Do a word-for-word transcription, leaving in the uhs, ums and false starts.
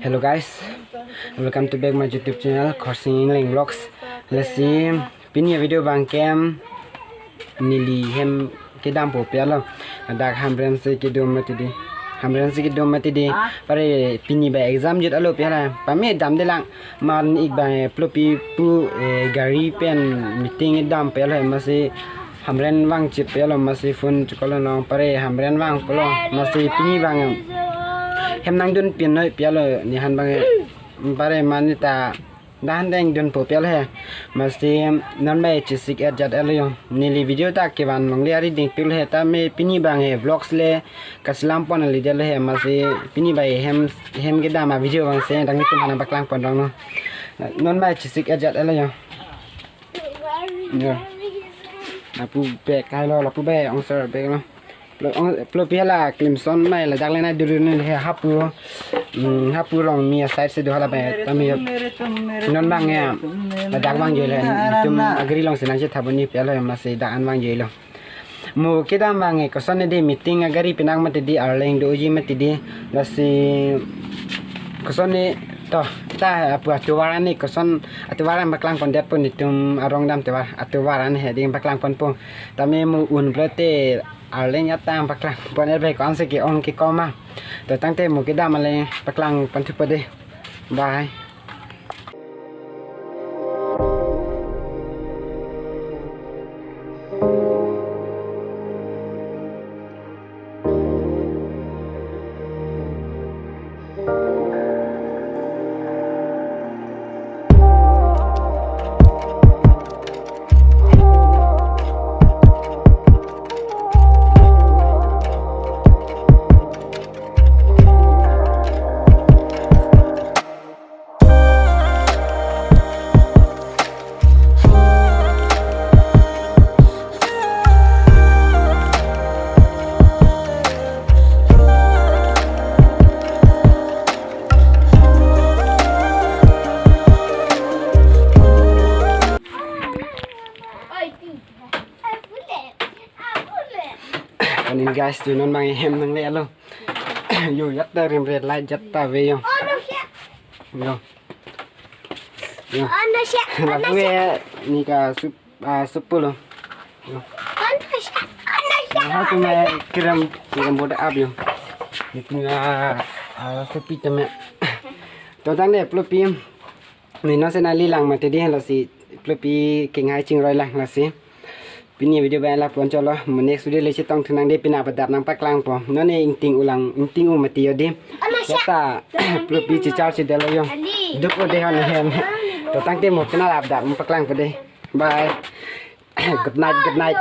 Hello guys, welcome to back my YouTube channel, Khorsing Engleng Vlogs. Lasi pini video abang ke neli hem kedampo pi alo. Ladak Hamren si kedam mati di. Hamren si kedam mati di. Pare pini ba exam jut alo pi hala. Pame damdelang, man ik ba plopi pu, eh, gari pen meeting dampo alo, masi Hamren vangchip alo, masi phone chikolo long, pare Hamren vangpo lo, masi pini abang hem nangdun pin noi pi alo, ne han abang, pare mane ta dahan deng dunpo pi alo he. Masi non bai chisik et jat alo yo. Neli video ta kevan longle ari ding pil he, tame pini abang he vlogs le kasilam pon ali det lo he, masi pini bai hem, hem kedam avideo abang si nanglitum aphan nangpaklang pon rong no. Non bai chisik et jat alo yo. Yo. Lapu bag hai lo, lapu bag ong sir bag lo. Plo, ong, plopi hala Clemson mai ladak le nai duru ni he hapu. Hmm, hapu rong mi aside si do hala bai tame. Non abang ya. Ladak vangji le. Itum agari along si nangchetha boni pi alo, masi dak an vangji lo. Mo kedam abang e, koson ne di meeting agari pinak mati di, arleng doji mati di, lasi koson ne to, ta apu atovar an ne koson atovar an paklang pon det po, netum arong dam tovar, atovar an he ding paklang ponpo. Tame mo un pulote arleng ata paklang pon er bai ko-an si ke-ong kekom ma. To tangte mo kedam ale paklang pon thupo de. Bye. Kaning guys, tu non abang hem nangle alo. Yo, jat ta rim red light jat ta ave yo. Yo. Yo. Lapu e ne ka sup, ah, sup pulo. Yo. Nah, tu me kiram, kiram boda ap yo. Itu na, ah, supi tame. To tangte plopi. Ne non si nangli lang mati di, lasi plopi kinghai chingroi lang lasi. Pini video abang lapu-an chotlo, mo next video le chetong thu nang de, pini adap nangpaklang po. Non ne ingting-u lang, ingting-u mati yo di. Jat ta plopi chichar chidelo yo. Duk-o de hon hem. To tangte mo pini adap nangpaklang po de. Bye. Good night, good night.